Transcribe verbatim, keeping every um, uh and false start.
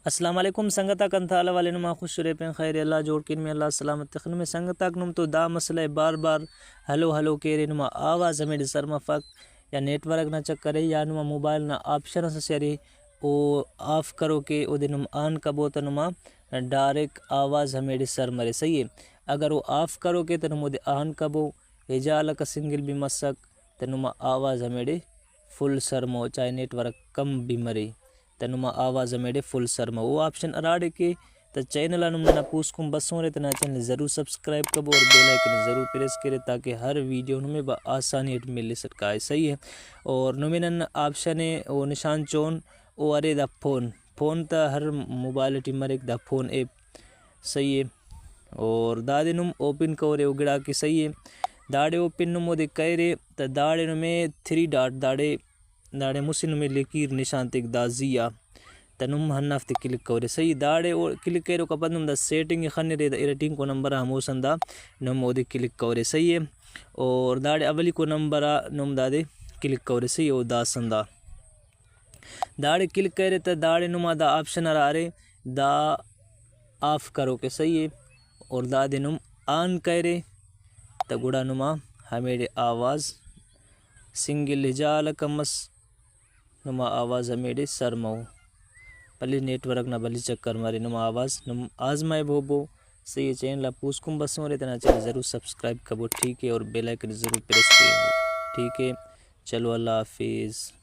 السلام علیکم سنگتاک، انت حال احوال ءِ؟ نما خوش ارے پین خیر ءِ، اللہ جوڑ کین نمے، اللہ سلامت تخن نمے۔ سنگتاک، نم تو دا مسئلہ ءِ بار بار ہلو ہلو کیرے، نما آواز ہمیڑے سر مفک، یا نیٹ ورک نا چکر ءِ، یا نما موبائل نا آپشن اس اسہ ارے، او آف کروکے اودے نم آن کبو تہ نما ڈائریکٹ آواز ہمیڑے سر مرے، صحیح ءِ۔ اگر او آف کروکے تہ نم اودے آن کبو، ہجالک ءِ سنگل بھی مسک، تہ نما آواز ہمیڑے فل سر مو، چاہے نیٹ ورک کم بھی مرے، تہ نما آواز ہمیڑے فل سر مو۔ او آپشن ہراڑے کہ تہ چینل آ نم ننا پوسکن بسورے، تہ ننا چینل ءِ ضرور سبسکرائب کبو اور بیل آئیکن ءِ ضرور پریس کرے، تاکہ ہر ویڈیو نمے با آسانی اٹ ملسٹ کائے، صحیح ءِ۔ اور نمے نن آپشن ءِ او نشان چون، او ارے دا فون، فون تہ ہر موبائل ٹی مریک دا فون ایپ، صحیح ءِ۔ اور دادے نم اوپن کرے او گڑاکے، صحیح ءِ۔ داڑے اوپن نم اودے کریرے تہ داڑے نمے تھری ڈاٹ، داڑے، داڑے مسہ نمے لکیر نشان تیک دا زی آ، تہ نم ہندافتے کلک کرے، صحیح ءِ۔ داڑے او کلک کریرے اوکا پد نم دا سیٹنگ ءِ خنرے، دا ارٹینکو نمبر آ ہموسن دا نم اودے کلک کرے، صحیح ءِ۔ اور داڑے اولیکو نمبر آ نم دادے کلک کرے، صحیح ءِ۔ او داسن دا داڑے کلک کریرے تہ داڑے نما دا آپشن ہرا ارے دا آف کروکے، صحیح ءِ۔ اور دادے نم آن کریرے تہ گڑا نما ہمیڑے آواز سنگل ہجالک ہم مس، نما آواز ہمیڑے سر مو۔ بھلے نیٹ ورک نا بھلے چکر مرے، نما آواز نم آزمائے بوبو، صحیح ءِ۔ چینل آ پوسکن بسورے، تینا چینل ءِ ضرور سبسکرائب کبو، ٹھیک ءِ، اور بیل آئیکن ءِ ضرور پریس کے، ٹھیک ءِ۔ چلو، اللہ حافظ۔